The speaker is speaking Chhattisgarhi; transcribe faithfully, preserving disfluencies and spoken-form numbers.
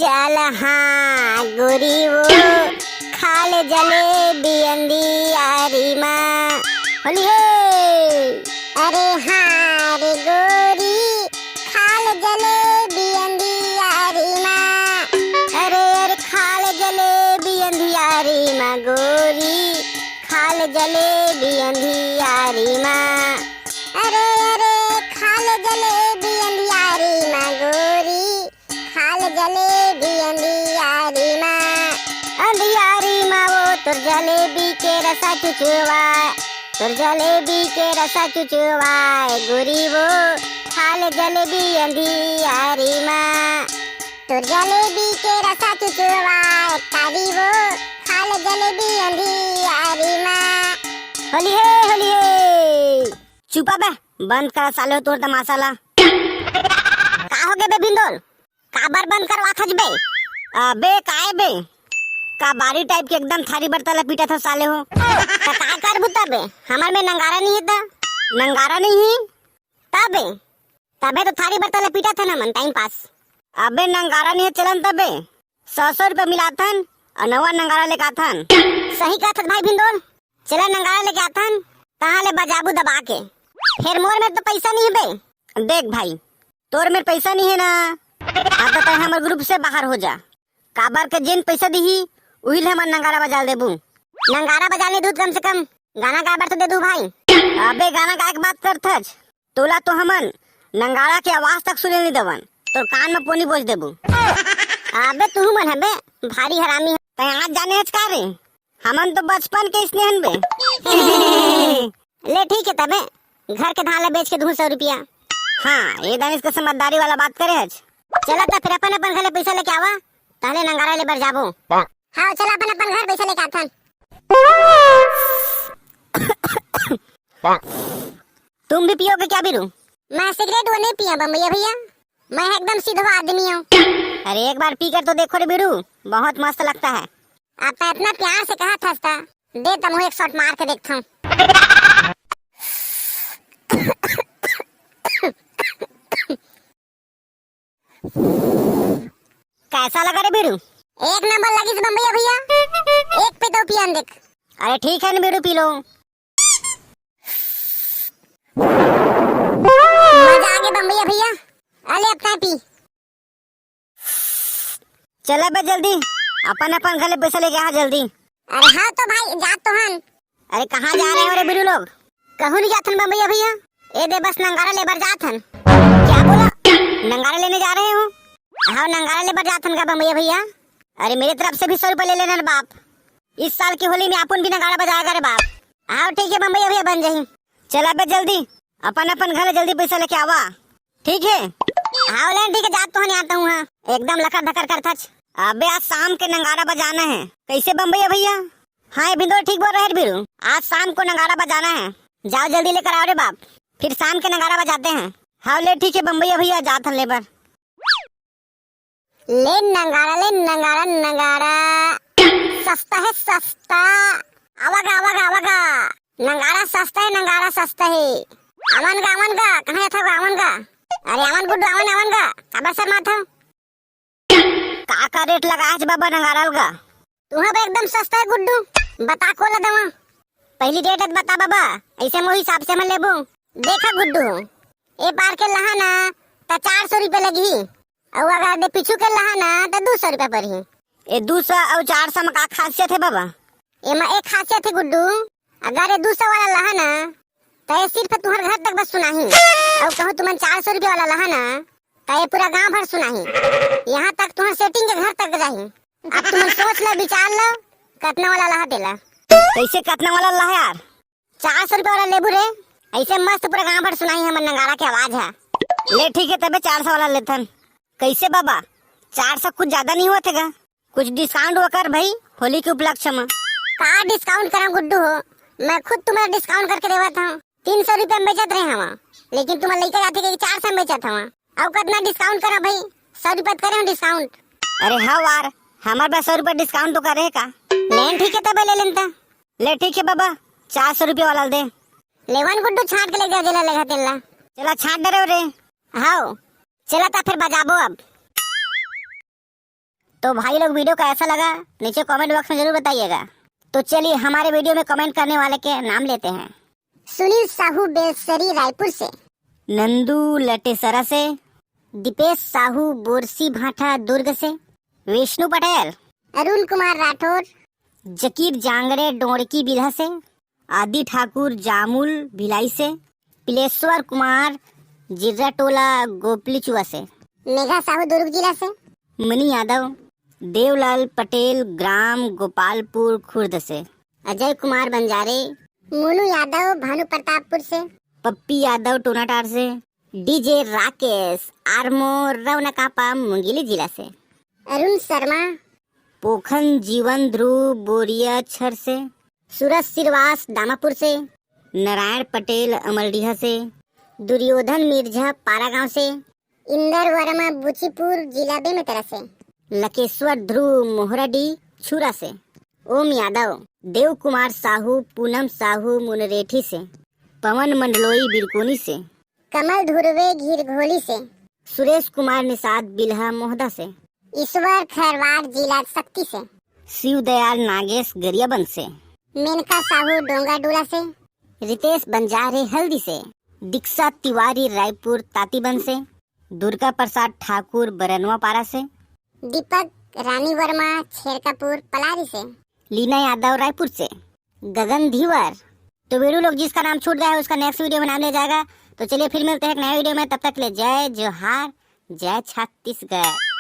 चल हाँ गोरी वो, खा ले जलेबी अंधियारी मा। होली हे। अरे हाँ रे गोरी, खा ले जलेबी अंधियारी मा। अरे अरे खा ले जलेबी अंधियारी मा गोरी, खा ले जलेबी अंधियारी मा। अरे अरे खा ले जलेबी अंधियारी मा गोरी, खा ले जलेबी अंधियारी मा। अंधियारी मा वो तोर जलेबी के रसा चुचुवाए, तोर जलेबी के रसा चुचुवाए गोरी वो, खा ले जलेबी अंधियारी मा। तोर जलेबी के रसा चुचुवाए तारी वो, खा ले जलेबी अंधियारी मा। होली हे, होली हे। चुप बे, बंद कर साले हो तोर तमाशा ला। का हो गे बे भिंदोल? काबर बंद करवाथस बे? अबे काय बे? कबाड़ी टाइप के एकदम थारी बर्ता ला पीटथस साले हो। त का करबू तबे? हमर में नंगारा नहीं हे त? नंगारा नहीं हे? तबे? तबे तो थारी बर्ता ला पीटथन हमन, टाइम पास। अबे नंगारा नहीं हे चलन तबे। सौ सौ रुपया मिलाथन अउ नवा नंगारा लेके आथन। सही कहथस भाई भिंदोल। चला नंगारा लेके आथन, तहाँ ले बजाबू दबा के। फेर मोर में तो पैसा नहीं हे बे। देख भाई, तोर में पैसा नहीं हे ना, हाँ तो तैं हमर ग्रुप से बाहर हो जा। काबर के जेन पैसा दिही, उही ले हमर नंगारा बजा देबू। नंगारा बजा ले दूध कम से कम, गाना गाए बर तो दे दू भाई। अबे गाना गाए के बात करथच, तोला तो हमन नंगारा के आवाज तक सुने नहीं देवन, तोर कान में पोनी बोझ देबू। अबे तू मन हबे भारी हरामी। तैं आज जाने हच का रे, हमन तो बचपन के इसने हन बे। ले ठीक हे तबे, घर के धान ला बेच के दूँ सौ रुपया। हाँ, ये दानिश के समझदारी वाला बात करे हच। चला त फिर अपन अपन घर ले पैसा लेके आवा, तहले नंगारा ले बर जाबो। हाँ, चला अपन अपन घर पैसा लेके आथन। तुम भी पियोगे क्या बीरू? मैं सिगरेट वो नहीं पिया बम्बैया भैया, मैं एकदम सीधा आदमी हूँ। अरे एक बार पी कर तो देखो रे बीरू, बहुत मस्त लगता है। आप तो इतना प्यार से कहा था, दे तमु एक शॉट मार के देखता हूँ। कैसा लगा रे बीरू? एक नंबर लगिस बम्बैया भैया, एक पे तो पियन देख। अरे ठीक है ना बीरू, पी लो। मजा आ गया बम्बैया भैया, अले अपना पी। चला बे जल्दी, अपन अपन घर ले पैसा लेके आ जल्दी। अरे हाँ तो भाई, जात तो हन। अरे कहाँ जा रहे हो रे बीरू लोग? कहूँ नहीं जाथन बम्बैया भैया, ए दे बस नंगारा लेबर जाथन। क्या बोला? नंगारा लेने जा रहे हो? हाँ नंगारा लेबर जाथन का बम्बैया भैया? अरे मेरे तरफ से भी सौ रुपये ले लेना रे बाप, इस साल की होली में अपन भी नंगारा बजाएगा रे बाप। हाँ ठीक है बम्बैया भैया, बन जाही। चला बे जल्दी, अपन अपन घर ले जल्दी पैसा लेके आवा। ठीक है। हाँ लेन ठीक है, जात तो हन, आता हूँ। हाँ एकदम लकर धकर करथच। अबे आज शाम के नंगारा बजाना है। कैसे बम्बैया भैया? हाँ ये भिंदोल ठीक बोल रहे हैं बीरू, आज शाम को नंगारा बजाना है। जाओ जल्दी लेकर आओ रे बाप, फिर शाम के नंगारा बजाते हैं। हाँ ले ठीक है बम्बैया भैया, जात हन लेबर। ले नंगारा, ले नंगारा, नंगारा सस्ता है सस्ता। आवागा, आवागा, आवागा। नंगारा सस्ता है, नंगारा सस्ता है। अमन गा, अमन गा, कहाँ जाथव गा, अमन गा? अरे अमन गुड्डू, अमन, अमन गा, काबर शर्माथव? का का रेट लगा है बाबा नंगारा ल गा? तुहा बे एकदम सस्ता है गुड्डू, बता कोला दवा। पहली रेट बता बाबा, ऐसे मोर हिसाब से हमन लेबो। देखा गुड्डू, ए पार के लहा ना त चार सौ रुपया लगही, अउ अगर दे पीछू के लहा ना त दू सौ रुपया परही। ए दू सौ अउ चार सौ में का खासियत है बाबा? एमा एक खासियत है गुड्डू, अगर ए दू सौ वाला लहा ना त ए सिर्फ तुहर घर तक बस सुनाही, अउ कहूँ तुमन चार सौ रुपया वाला लहा ना त ए पूरा गांव भर सुनाही, यहाँ तक तुहर सेटिंग के घर तक जाही। अब तुमन सोच लो, विचार लो, कतना वाला लहा तेला। कैसे कतना वाला लहा यार? चार सौ रुपया वाला लेबू रे, ऐसे मस्त पूरा गांव भर सुनाही हमर नंगारा के आवाज है। ले ठीक है तबे चार सौ वाला लेथन। कैसे बाबा, चार सौ कुछ ज्यादा नहीं होत हे गा? कुछ डिस्काउंट वो कर भाई, होली के उपलक्ष्य में। का डिस्काउंट करा गुड्डू हो, मैं खुद तुम्हारा डिस्काउंट करके देवत हूँ। तीन सौ रुपया में बेचत रहे हवा, लेकिन तुम्हारा लइका जाते के चार सौ में बेचत हवा। अउ कतना डिस्काउंट करा भाई, सौ रुपया करे हो डिस्काउंट। अरे हाँ वार, हमारे पास सौ रुपया डिस्काउंट तो करे का। लेन ठीक है तबे ले लेन त। ले ठीक है बाबा, चार सौ रुपया वाला दे। लेवन गुड्डू छांट के ले जा जेला लेगा तेला। चला छांट डरे रे। हाओ, चला ता फिर बजाबो अब। तो भाई लोग, वीडियो कैसा लगा, नीचे कमेंट बॉक्स में जरूर बताइएगा। तो चलिए, हमारे वीडियो में कमेंट करने वाले के नाम लेते हैं। सुनील साहू बेलसरी रायपुर से। नंदू लटेसरा से। दीपेश साहू बोरसी भाठा दुर्ग से। विष्णु पटेल। अरुण कुमार राठौर। जकीर जांगड़े डोड़की बिल्हा से। आदि ठाकुर जामुल भिलाई से। पिलेश्वर कुमार जिर्रा टोला गोपलीचुआ से। मेघा साहू दुर्ग जिला से। मनी यादव। देवलाल पटेल ग्राम गोपालपुर खुर्द से। अजय कुमार बंजारे। मोनू यादव भानु प्रतापपुर से। पप्पी यादव टोनाटार से। डीजे राकेश आरमो रौनकापा मुंगेली जिला से। अरुण शर्मा। पोखन जीवन ध्रुव बोरिया छर से। सूरज सिरवास दामापुर से। नारायण पटेल अमलडीहा से। दुर्योधन मिर्झा पारागांव से। इंदर वर्मा बुचीपुर जिला बेमेतरा से। लकेश्वर ध्रुव मोहराडी छुरा से। ओम यादव। देव कुमार साहू पूनम साहू मुनरेठी से। पवन मंडलोई बिरकोनी से। कमल धुर्वे घिरघोली से। सुरेश कुमार निषाद बिल्हा मोहदा से। ईश्वर खरवार जिला सक्ती से। शिवदयाल नागेश गरियाबंद से। मेनका साहू डोंगाडोला से। रितेश बंजारे हल्दी से। दीक्षा तिवारी रायपुर तातीबंद से। दुर्गा प्रसाद ठाकुर बरनवा पारा से। दीपक रानी वर्मा छेरकापुर पलारी से। लीना यादव रायपुर से। गगन धीवर। तो वीडियो लोग, जिसका नाम छूट गया है, उसका नेक्स्ट वीडियो में नाम लिया जाएगा। तो चलिए, फिर मिलते हैं एक नए वीडियो में, तब तक के लिए जय जोहार, जय छत्तीसगढ़।